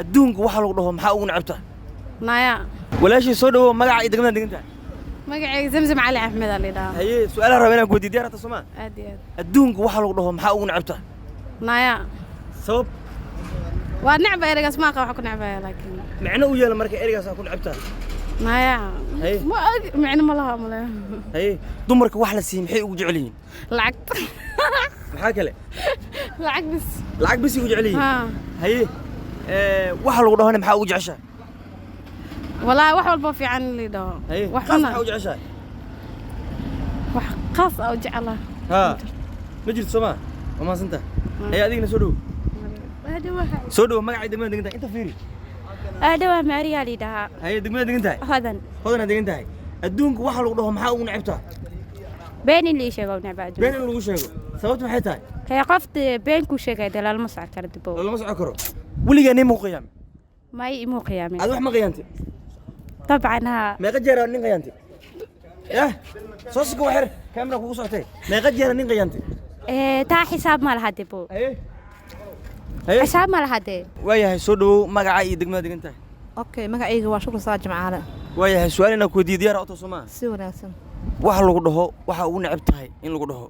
Adduunka waxa lagu dhaho maxaa ugu necabtahay? Naya. Walaashii, soo dhawow. Magaca iyo degmada degan tahay? Magacayga Zamzam Cali Axmed aa layidhahaa. Haye, su-aalaha raba inaan ku weydiiyo, diyaar hata soomaa? Aad iyo aad. Adduunka waxa lagu dhaho maxaa ugu necabtahay? Naya. Sabab? Waa necba ereygaas, maaqa waxa ku necbaya, laakiin Micno u yeela marka ereygaas aa ku necabtahay. Naya. Haye. Ma og, micno ma laha male. Haye, dumarka wax la siiyo maxay ugu jecel yihiin? Lacagta. Maxaa kale? Lacag bis. Lacag bisi ugu jecel yihiin? Haa. Haye, waxa lagu dhahona maxaa ugu jeceshahay? Walaahi wax walba fiican in layidhaho. Haye. Wax Qaas xuna. Maxaa ugu jeceshahay? Wax qaas aa u jeclaha. Haa, ma jirto soomaa? Waa mahadsantahay. Haye, adigna soo dhow. Soo dhow, magacay, degmada degan tahay, inta fiiri. Adhawaa, Maariyaa lidhahaa. Haye, degmada degan tahay? Hodan. Hodana degan tahay. Adduunka waxa lagu dhaho maxaa ugu necabtahay? Been in lii sheego necba adduunka. Been in lagu sheego, sababtu maxay tahay? Kaya qofta been ku sheegay dee lalama socon karo dibo. Lama socon karo. Weligaa nin ma ku qiyaamay? May, imuu qiyaamin. Aad wax ma qiyaantay? Dabcan haa. Meeqa jeer nin qiyaantay? Yah, soo siko, waxyar kaamera kugu socotay. Meeqa jeer nin qiyaantay? Ee, taa xisaab ma laha dibo. Haye, haye. Xisaab ma laha dee. Waayahay, soo dhawow. Magaca iyo degmada degan tahay? Okay, magacayga waa Shukri Saa Jimcaale. Waayahay, su-aal inaan ku weydiiyo diyaar auto soo maa? Si wanaagsan. Waxa lagu dhaho waxa ugu necab tahay in lagu dhaho?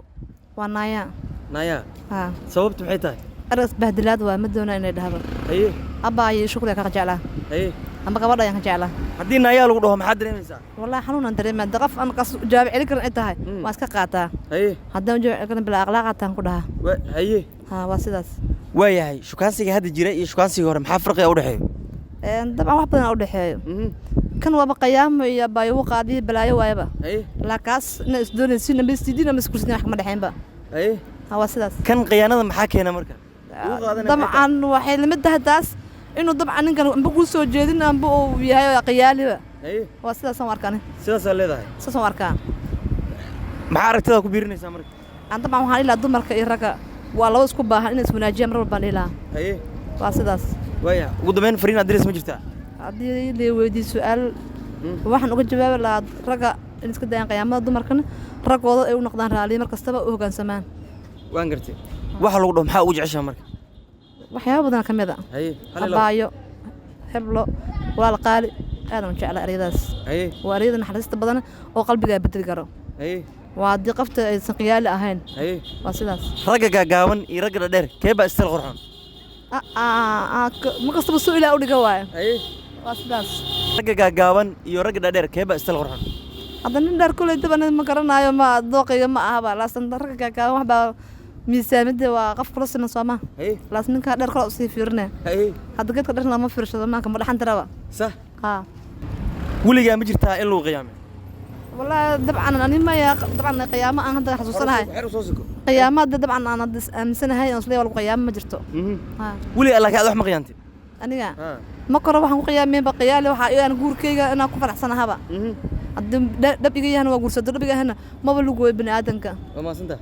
Waa naaya. Naya? Haa. Sababtu maxay tahay? Ergas bahdilaad waa, ma doonaa inay dhahdo. Haye. Abbaayo Shukriga ka jeclaa. Haye. Amba gabadha ayaan ka jeclaa. Haddii naayaa lagu dhaho, maxaad dareemaysaa? Wallahi xanuunan dareemaa de. Qof aan qas jawaab celin karin ay tahay, waan iska qaataa. Haye. Haddaan jawaab celin karin, bilaa akhlaaqataan ku dhahaa. Haye. Haa, waa sidaas. Waayahay, shukaansiga hadda jira iyo shukaansiga hore maxaa farqiga u dhexeeyo? Dabcan wax badan u dhexeeyo. Kan waaba qayaamo iyo abbaayo u qaadiyo balaayo waayaba. Haye. Laa, kaas ina isdoonaysin ama isdiidin ama iskursin, wax kama dhexeynba. Haye. Haa, waa sidaas. Kan khiyaanada maxaa keena marka? Ugu qaadanaya maxay tahay? Dabcan waxay lamid tahay taas inuu dabcan ninkan amba kuu soo jeedin amba uu yahay qiyaaliba. Haye. Waa sidaasaan u arkaa. Sidaasaa leedahay? Sidaasaan u arkaa. Maxaa aragtidaa ku biirinaysaa marka? Aan dabcan waxaan ilaa dumarka iyo ragga waa laba isku baahan inay iswanaajiyaan mar walbaan ilaa. Haye. Waa sidaas. Waaya, ugu dambeyn fariin aad diraysa ma jirtaa? Haddii la weydiiyo su-aal, waxaan uga jawaabi lahaa ragga in iska dayaan qiyaamada, dumarkana raggooda ay u noqdaan raaliya, mar kastaba u hoggaansamaan. Waan gartay. Waxa lagu dhaho maxaa ugu jeceshaha marka? Waxyaaba badan ka mid a. Haye, hal iyo labo. Abaayo, heblo, walaal qaali, aadan u jeclaa eryadaas. Haye. Waa eryada naxariista badan oo qalbigaa bedeli karo. Haye. Waa haddii qofta aysan qiyaali ahayn. Haye. Waa sidaas. Ragga gaagaaban iyo ragga dhadheer, kee baa istal qurxoon? Ma kastaba soo ilaa u dhiga waayo. Haye. Waa sidaas. Ragga gaagaaban iyo ragga dhadheer, kee baa istal qurxoon? Hadda nin dheer kuley daban ma garanaayo, ma dooqayga ma ahaba. Laasan ragga gaagaaban wax baa miisaamida, waa qof kula siman sooma? Haye. Laas ninkaa dheer kale usii fiirine. Haye. Hadda geedka dheer lama fiirsado, maanka ma dhaxan tiraba. Sax. Haa. Weligaa ma jirtaa in lagu qiyaamay? Wallaahi dabcan ani maya, dabcan qiyaamo aan hadda xasuusanahay. Xer soo siko. Qiyaamo hadda dabcan aan hadda aaminsanahay aan isleeyahay waa lagu qiyaamo, ma jirto. Haa. Weligaa laakiin aad wax ma qiyaantay? Aniga ma koro, waxaan ku qiyaameenba qiyaali waxaa aan guurkayga inaan ku faraxsanahaba. Haddii dhab iga yahana waa guursado, dhab iga yahana maba lagu gooyo bini aadanka. Waa mahadsantahay.